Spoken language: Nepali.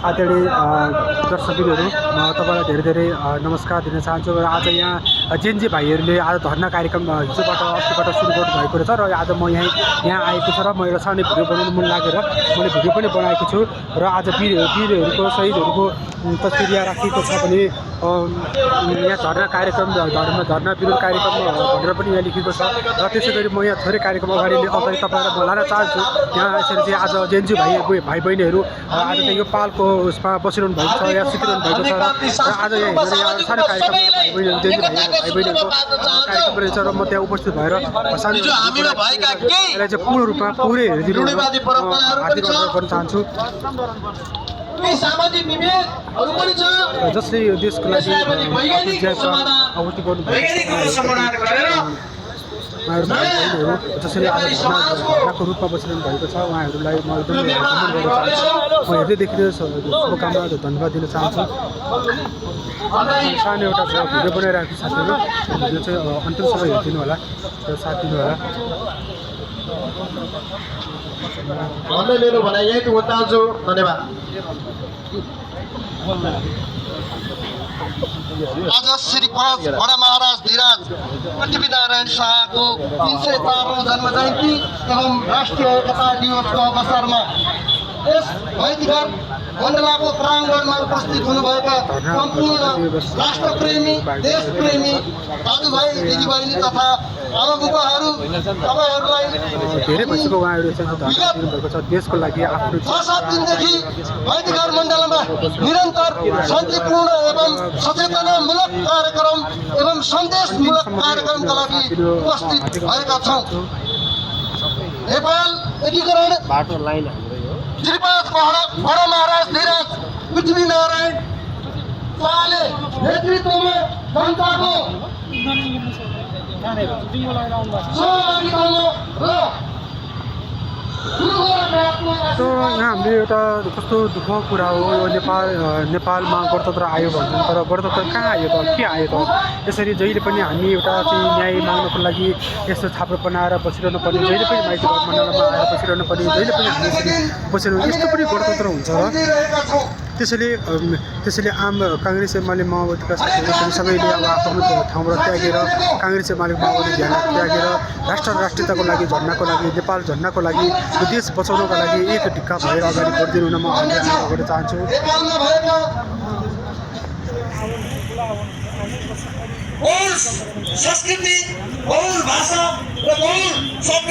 आदरणीय दर्शकबिन्दुहरू म तपाईँलाई धेरै धेरै नमस्कार दिन चाहन्छु। र आज यहाँ जेएनजी भाइहरूले आज धर्ना कार्यक्रम हिजोबाट अस्तिबाट सुरु गर्नुभएको रहेछ र आज म यहाँ आएको छु र म एउटा सानो भिडियो बनाउनु मन लागेर मैले भिडियो पनि बनाएको छु। र आज वीरहरूको शहीदहरूको तस्बिर यहाँ राखिएको छ भने यहाँ धर्ना कार्यक्रम धर्ना विरोध कार्यक्रम भनेर पनि यहाँ लेखेको छ। र त्यसै गरी म यहाँ थोरै कार्यक्रम अगाडि तपाईँलाई बोलाउन चाहन्छु। यहाँ यसरी चाहिँ आज जेएनजी भाइ बहिनीहरू आज चाहिँ यो पालको उसमा बसिरहनु भएको छ, यहाँ सुतिरहनु भएको छ। र आज यहाँ हेरेर यहाँ सानो कार्यक्रम भाइ बहिनीहरू जेएनजी भाइ बहिनीहरूको कार्यक्रम रहेछ र म त्यहाँ उपस्थित भएर सानो यसलाई चाहिँ पूर्ण रूपमा पुरै हेरिदिनु हार्दिक अनुरोध गर्न चाहन्छु। जसले यो देशको लागि आहुति गर्नुभएको उहाँहरू जसरी आज धर्नाको रूपमा बसिरहनु भएको छ उहाँहरूलाई म एकदमै सम्मान गर्न चाहन्छु। म हेर्दैदेखि शुभकामना धन्यवाद दिन चाहन्छु। सानो एउटा भिडियो बनाइरहेको छ साथीहरू, यो चाहिँ अन्तिमसम्म हेरिदिनु होला र साथ दिनु होला। मेरो भनाइ यही बताउँछु। धन्यवाद। आज श्री बडा महाराज धीराज पृथ्वीनारायण शाहको 304औं जन्म जयन्ती एवं राष्ट्रिय एकता दिवसको अवसरमा यस वैदिकर मण्डलाको प्राङ्गणमा उपस्थित हुनुभएका सम्पूर्ण राष्ट्रप्रेमी देशप्रेमी दाजुभाइ दिदीबहिनी तथा आमाबुबाहरू तपाईँहरूलाई धेरै भइसक्यो उहाँहरू दिनुभएको छ देशको लागि आफ्नो 6-7 दिनदेखि वैदिकर मण्डलमा निरन्तर शान्तिपूर्ण एवं सचेतनामूलक कार्यक्रम एवं सन्देशमूलक कार्यक्रमका लागि उपस्थित भएका छौँ। नेपाल एकीकरण बाटो लाइन श्रीपाद बडा महाराज धीराज पृथ्वीनारायण शाहले नेतृत्वमा जनताको सहभागितामा तो यहाँ हामीले एउटा कस्तो दुःखको कुरा हो। यो नेपालमा गणतन्त्र आयो भन्छन् तर गणतन्त्र कहाँ आयो त, के आयो त? यसरी जहिले पनि हामी एउटा चाहिँ न्याय माग्नको लागि यस्तो छाप्रो बनाएर बसिरहनु पर्ने, जहिले पनि माइती मण्डलमा आएर बसिरहनु पर्ने, जहिले पनि हामी यसरी बसिरहनु, यस्तो पनि गणतन्त्र हुन्छ र त्यसैले आम काङ्ग्रेस एमाले माओवादीका साथीहरू पनि सबैले अब आफ्नो ठाउँबाट त्यागेर काङ्ग्रेस एमाले माओवादी ध्यान त्यागेर राष्ट्रियताको लागि झन्डाको लागि नेपाल झन्डाको लागि यो देश बचाउनको लागि एक ढिक्का भएर अगाडि बढिदिनु हुन म अनुरोध गर्न चाहन्छु। संस्कृति, भाषा र